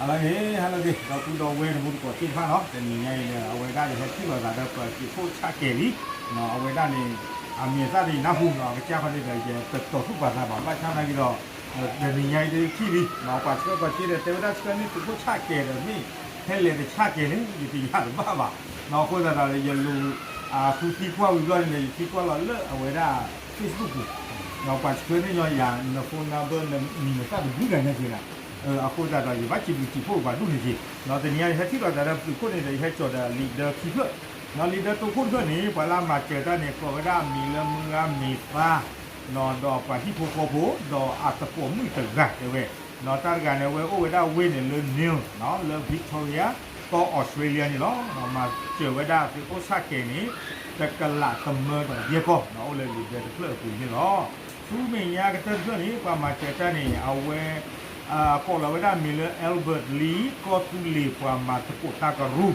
ဟါလၢအဂ့ၤ ဟါလၢအဂ့ၤ ဒီပုၢ်ဒီဝဲၢ်တံၤသကိးသ့ၣ်တဖၣ်နီၤ, တနံၤညါအံၤဒီး အဝဲဒၣ်ယဟဲထံၣ်လိာ်သးဒီးပှၤသုးခိၣ်ဆၣ်ကဲၤလံ, အဝဲဒၣ်န့ၣ် အမံၤအသၣ်န့ၣ်နၢ်ဟူနီၤ, အကစၢ်ဃီန့ၣ်ဒီး ယတတီၤသူၣ်ပာ်သးဘၣ်, ဘၣ်ဆၣ်သနာ်က့ဒီး တနံၤညါအံၤဒုးထံၣ်လံ, ပှၤဆှၢပှၤစ့ဒီး တဲဝဲဒၣ်ဆှၢန့ၢ်သုးခိၣ်ဆၣ်ကဲၤဒီးမ့ၢ် ဟဲလဲၤတဆၣ်ကဲၤန့ၣ် ယတယာ်တဘၣ်ဘၣ်, အဃိသတးဒီး ယလူၤ ဃုသံကွၢ်ဝံၤဘျီန့ၣ်ဒီး ယသံကွၢ်လီၤလၢအဝဲဒၣ် Facebook ပူၤ, ပှၤဆှၢန့ၢ်ညီယၤ န phone number နမံၤနသၣ်တဘျုးဂၤညါက့ၤဒၣ်, အဃိသတးဒီး ယဘၣ်စံးဘျုးစံးဖှိၣ်ပှၤဒိၣ်န့ၣ်က့ၤ, တနံၤညါယဟဲထံၣ်လိာ်သးဒီးသုးခိၣ်န့ၣ်ဒီး ယဟဲစိာ်ဒီး leader ခံဖျၢၣ်, leader တိခိၣ်တဖျၢၣ်န့ၣ် ပှၤလၢအမၤစၢၤတၢ်န့ၣ် ကိးဝဲဒၣ်အမံၤလၢမုၢ်ဂၤမ့ၤသါ ဒီးပှၤဟံၣ်ဖိဃီဖိ ဒီးအသကိးမုၣ်တဂၤတဲဝဲ, တၢ်တဂၤန့ၣ် အဝဲအိၣ်ဝဲဒၣ်ဝ့ၢ်န့ၣ်လၢ New လၢ Victoria ကီၢ် Australia န့ၣ်လီၤ, မၤစၢၤဝဲဒၣ်သုးခိၣ်ဆၣ်ကဲၤန့ၣ် တကလးတမၢဒီးယဲၢ်ကီၢ် အိၣ်လၢ leader တဖျၢၣ်အပူၤန့ၣ်လီၤ. ဆူမဲာ်ညါကတၢၢ်တဖျၢၣ်န့ၣ် ပှၤမၤစၢၤတၢ်န့ၣ် အဝဲ ကိးလီၤဝဲဒၣ်မံၤလၢ Albert Lee ကီၢ်သူလ့ၤပှၤမၤသကိးတၢ်ကရူ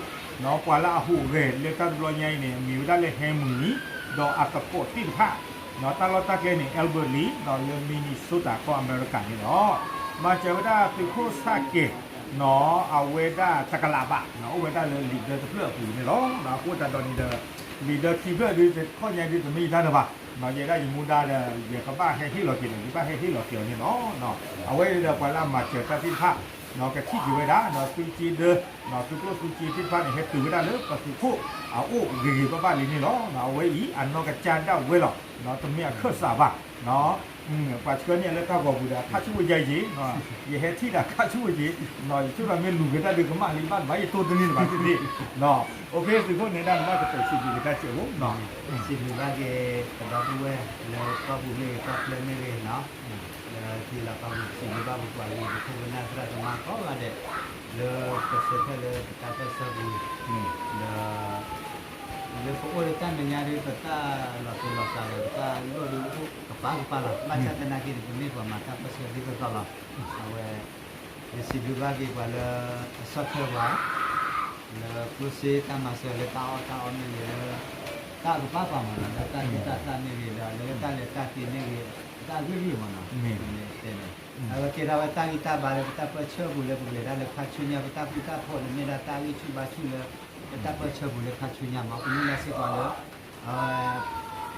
ၢ်, ပှၤလၢအဟူးဂဲၤလၢတၢ်တဘျီညါအံၤန့ၣ် မံၤဝဲဒၣ်လၢ Henry ဒီးအသကိးသ့ၣ်တဖၣ်, တၢ်လီၢ်တၢ်ကျဲန့ၣ် Albert Lee ဒီးလၢ Minnesota ကီၢ်အမဲရကၤန့ၣ်လီၤ. မၤစၢၤဝဲဒၣ်သုးခိၣ်ဆၣ်ကဲၤ အဝဲဒၣ်တကလးဘး အိၣ်ဝဲဒၣ်လၢ leader တဖျၢၣ်အပူၤန့ၣ်လီၤ. အဃိသတးဒီးန့ၣ်ဒီး leader ခံဖျၢၣ်ဒုး တခီညါဒုးတမ့ၢ်ယတၢ်လၢၤဘၣ်, ယဲဒၣ်ယမူဒါဒီး ယကဘၣ်ဟဲဟ့ၣ်လီၤက့ၤဒီး ယဘၣ်ဟဲဟ့ၣ်လီၤက့ၤအီၤန့ၣ်လီၤ. အဝဲဒီးပှၤလၢအမၤစၢၤတၢ်သ့ၣ်တဖၣ် ကထံၣ်က့ၤဝဲဒၣ် သုးက့ဒၢ သုးကျိၣ်သုးစ့သ့ၣ်တဖၣ်န့ၣ် ဟဲတုၤဝဲဒၣ်လၢပသုးခိၣ်အအိၣ်ဂ့ၤဂ့ၤဘၣ်ဘၣ်လံန့ၣ်လီၤ. အဝဲအံၤ အနီၢ်ကစၢ်ဒၣ်ဝဲလီၤ, တမ့ၢ်အခၢၣ်စးဘၣ် ပှၤဆှၢန့ၢ်လၢတၢ်ဂီၤပူၤဒီး အခါဆူၣ်ဝဲယဲအံၤ, ယဟဲထံၣ်ဒီးအခါဆူၣ်ဝဲက့ၤ, ယဆိကမိၣ်မ့ၢ်လူၤက့ၤတၢ်ဒုးကမၣ်လံဘၣ်တဘၣ် ယတိၢ်တန့ၢ်တဘၣ်သ့ၣ်သ့ၣ်, အိၣ်ခ့သုးခိၣ်န့ၣ်ဒၣ်နဘၣ်ကတိၤစံးဘျုးက့ၤတၢ်စဲးဖိ, စံးဘျုးဘၣ်က့ၤ ပဒီပုၢ်ဝဲၢ်လၢကီၢ်ပူၤမ့ၢ်ဂ့ၤ ကီၢ်ချၢမ့ၢ်ဂ့ၤနီၤ, လၢထံလီၤကီၢ်ပူၤ စံးဘျုးဘၣ်ပပှၤကလုာ်ဖိဝဲဒၣ်သရၣ်သမါကိးဂၤဒဲး လၢပဆၢထၢၣ်လၢပတၢ်ပၢၢ်ဆၢပူၤ, ဒီး လၢပအိၣ်လၢတၢ်မဲာ်ညါဒီး ပတၢ်လီၤတိၤလီၤကးဒီး ပတၢ်လိၣ်ဒုးအိၣ်ကပၤကပၤလီၤ. ဘၣ်ဆၣ်သနာ်က့န့ၣ် ပမ့ၢ်ပှၤမၤတၢ်ပၢၢ်ဆၢဒ်သိးသိးလီၤ. အဝဲ ယစံးဘျုးဘၣ်က့ၤပှၤလၢအဆီၣ်ထွဲပှၤ လၢကျိၣ်စ့တၢ်မၤစၢၤလၢတၢ်အီၣ်တၢ်အီမ့ၢ်ဂ့ၤ လၢတၢ်ကပၤပၤမ့ၢ်နီၤ လၢတၢ်ဒ့တၢ်သၣ်မ့ၢ်ဂ့ၤ လၢလၢတၢ်လဲၤတၢ်က့ၤမ့ၢ်ဂ့ၤ တၢ်ဂ့ၢ်ဂ့ၢ်မ့ၢ်နီၤ မ့ၢ်တဲန့ၣ် အဝဲကဲထီၣ်ဝဲတၢ်ဂံၢ်တၢ်ဘါလၢပတၢ်ပၢၢ်ဆၢပူၤလၢ ပကလဲၤဒၣ်လၢခါဆူညါ ပတၢ်ဃူတၢ်ဖိးန့ၣ် မ့ၢ်ဒၣ်တၢ်ဂံၢ်ဆူၣ်ဘါဆူၣ်လၢ ပတၢ်ပၢၢ်ဆၢပူၤလၢခါဆူညါမ့ၢ် ပမုၢ်လၢ်စ့ၢ်ကီးလၢ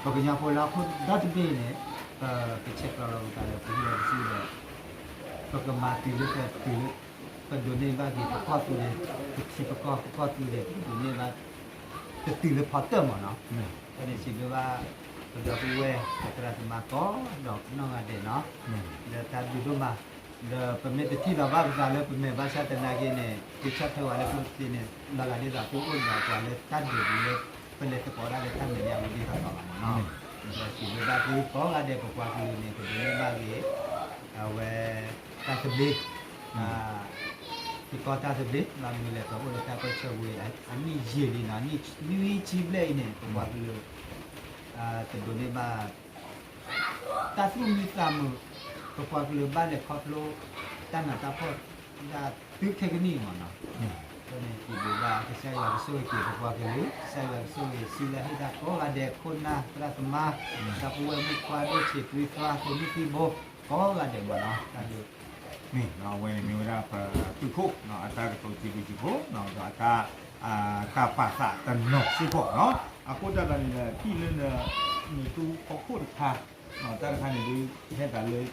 ပကညီဖိလၢဟီၣ်ခိၣ်ဒီတဘ့ၣ်န့ၣ် ပကဆဲးကျိးလီၤပသးဒီးပဟံၣ်လီၤပစုဒီး ပကမၤတုၤလၢပတုၤလၢ ပဒိးန့ၢ်ဘၣ်က့ၤပကီၢ်သူလ့ၤ ပထံပကီၢ်ပကီၢ်သူလ့ၤ ပဒိးန့ၢ်ဘၣ် တတုၤလၢဖီတၢၣ်မ့ၢ်နီၤ ဖဲန့ၣ်စံးဘျုးဘၣ် ပဒီပုၢ်ဝဲၢ်သရၣ်သမါကိးဒီးနီၢ်ဂၤဒဲးနီၤ ဒီးတၢ်ဘျုးဒိၣ်မး ဒီးပမ့ၢ်တထံၣ်လီၤဘၣ်ပသးလၢပမဲာ်ဘၣ်ဆၣ်သနာ်က့န့ၣ် သုဆီၣ်ထွဲဝဲလၢကျိၣ်စ့န့ၣ် လီၤဂာ်ဒ်သိးသုအိၣ်ဒီးပှၤလၢတၢ်ဒုးပူၤလၢ ပလဲၤသကိးဒၣ်လၢတၢ်မဲာ်ညါပူၤဒ်သိးသိးလီၤမ့ၢ်နီၤ ဒီးစံးဘျုးဘၣ်သုကိးဂၤဒဲး ပပှၤကလုာ်န့ၣ် ပဒိးန့ၢ်ဘၣ်ဂ့ၤ အဝဲ တၢ်သဘျ့ သုကီၢ်တၢ်သဘျ့ ဘၣ်မနုၤလဲၣ် ပအိၣ်လၢတၢ်ပၢၢ်ဆၢပူၤ အနံၣ်ယံာ်လံနီၤ နံၣ်နွံဆံဘျဲၣ်အံၤန့ၣ် ပပှၤကလုာ် တဒိးန့ၢ်ဘၣ် တၢ်သူၣ်မံသးမုာ် ပပှၤကလုာ်ဘၣ်လဲၤခီဖျိ တၢ်နးတၢ်ဖှီၣ် ဒၣ်တုၤခဲကနံၣ်အံၤမ့ၢ်နီၤ အဃိန့ၣ် စံးဘျုးဘၣ် ကစၢ်ယွၤကဆိၣ်ဂ့ၤက့ၤပပှၤကလုာ် ကစၢ်ယွၤကဆိၣ်ဂ့ၤစုလၢဟ့ၣ်တၢ်ကိးဂၤဒဲး ခိၣ်နၢ်သရၣ်သမါ ဒီပုၢ်ဝဲၢ်မုၣ်ခွါဒိၣ်ဆံးသုသီ သုးမုၢ်သံဘိ ကိးဂၤဒဲးမ့ၢ်နီၤ တၢ်ဘျုး မ့ၢ်နီၤ အဝဲန့ၣ်မ့ၢ်ဝဲဒၣ်ပသုးခိၣ် အတၢ်ကတိၤစံးဘျုးစံးဖှိၣ် ဒီးအတၢ် တၢ်ပာ်သးတနီၤစ့ၢ်ကီးနီၤ အဃိသတးဒီးန့ၣ်ဒီး ထံၣ်လၢန နသူဖီခိၣ်တခါ တၢ်တခါန့ၣ်ဒုး ဟဲသးလၢ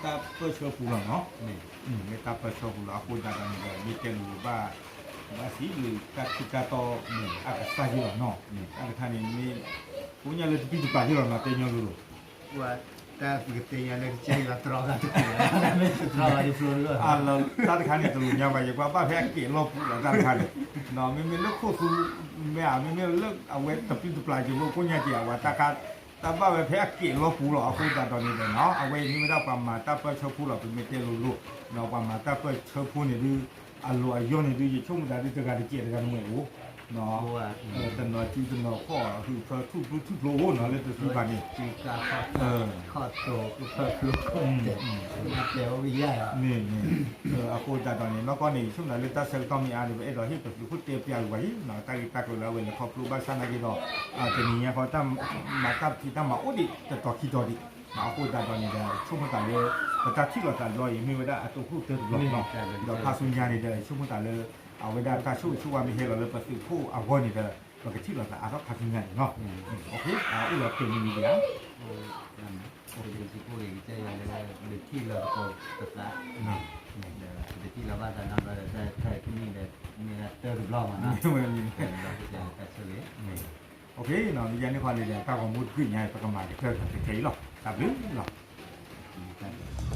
တၢ်ပၢၢ်ဆၢပူၤလီၤနီၤ လၢတၢ်ပၢၢ်ဆၢပူၤလီၤ အဃိသတးဒီးန့ၣ်ဒီး မ့ၢ်တဲလိၤလိၤဘၣ် ဘၣ်စံးလၢတၢ်ထံးတၢ်တီ အကစၢ်ယွၤနီၤ တၢ်တခါန့ၣ်မ့ၢ် ကိးညါလၢတပံတပၤယ့ၢ်လီၤနီၤ တဲညီလိၤလိၤ တၢ်ပကတဲညါလၢကစၢ်ယွၤတြီဂၤတက့ၢ် တြီဂၤတဖျိလၢ တၢ်တခါန့ၣ် တလိၣ်ညါဘၣ် ယကွၢ်ဘၣ်ဖဲအကဲးလီၢ်ပူၤလီၤ တၢ်တခါန့ၣ် မ့မ့ၢ်လၢခိၣ်သူ မ့ၢ်ဧါ မ့မ့ၢ်လၢအဝဲတပံတပၤယ့ၢ်ဖိကိးညါက့ၤ အဝဲတၢ်ခါ တၢ်ဘၣ်ဝဲဖဲအကဲးလီၢ်ပူၤလီၤ အဃိသတးဒီးန့ၣ်ဒီးနီၤ အဝဲအံၤမ့ၢ်ဝဲဒၣ်ပှၤမၤတၢ်ပၢၢ်ဆၢဖိလီၤ ပမ့ၢ်တဲလိၤလိၤ ပှၤမၤတၢ်ပၢၢ်ဆၢဖိန့ၣ်ဒုး အလီၢ်အယီၢ်န့ၣ်ဒုး ယဆိကမိၣ်သးဒုး တဂၤတကဲးတဂၤတမှဲၤအိၣ် တနီၤစုတနီၤခီၣ် ဟုးဖၢထူၣ်ဘျုးထူၣ်ဖျိအိၣ်နီၤ လၢတစုဘၣ်န့ၣ် ခီၣ်တိာ်ဖၢဖျိ တဲအိၣ်ကယါ မ့ၢ်မ့ၢ် အဃိသတးဒီးန့ၣ် နီၢ်ကီၢ်န့ၣ် ယဆိကမိၣ်သးလၢတၢ်ဆၢကတီၢ်မ့ၢ်အါဒီး ပအဲၣ်ဒိးဟ့ၣ်ပသုးခိၣ်တဲပျးကွံာ်ဝဲအံၤ တၢ်ဂ့ၢ်တၢ်ကျိၤလၢအဝဲလဲၤခီဖျိဘၣ်ဆၣ်နာ်က့ဒီး တနံၤညါဃီ တၢ်မၤတၢ်ဖံးတၢ်မၤအိၣ်ဒံးတတီၤခံတီၤဒံး အဃိသတးဒီးန့ၣ်ဒီး ဆိကမိၣ်သးလၢ ပတၢ်ထံၣ်လိာ်သးတဘျီအံၤ မ့ၢ်ဝဲဒၣ်အတိာ်ခိၣ်တၢတဘျီလီၤ. ဒီးခါဆူညါန့ၣ်ဒီး ဆိကမိၣ်သးလၢ အဝဲဒၣ်တၢ်ဆိၣ်ဂ့ၤဆိၣ်ဝါမ့ၢ်ဟဲလီၤလၢပသုးခိၣ်အဂီၢ်န့ၣ်ဒီး ပကထံၣ်လိာ်သးအါထီၣ်ခါဆူညါန့ၣ်လီၤ. အိၣ်လီၤတ့ၢ်မံၤဒံးဧါ. ပသုးခိၣ်ဂ့ၤကစၢ်ယွၤလၢ ပတထံၣ်လိာ်သကိးပသး, ဒီးပတထံၣ်လိာ်ဘၣ်သးနီတဘျီဒီး တၢ်ခဲကနံၣ်ဒီး မ့ၢ်ဒၣ်တၢတဘျီမးနီၤ. ယၤန့ၣ်ခီန့ၣ်ဒီး တၢ်ဂီၤမူတဘ့ၣ်ညါ ပကမၤကတၢၢ်ဒီးခဲအံၤလီၤ. တၢ်ဘျုးလီၤ.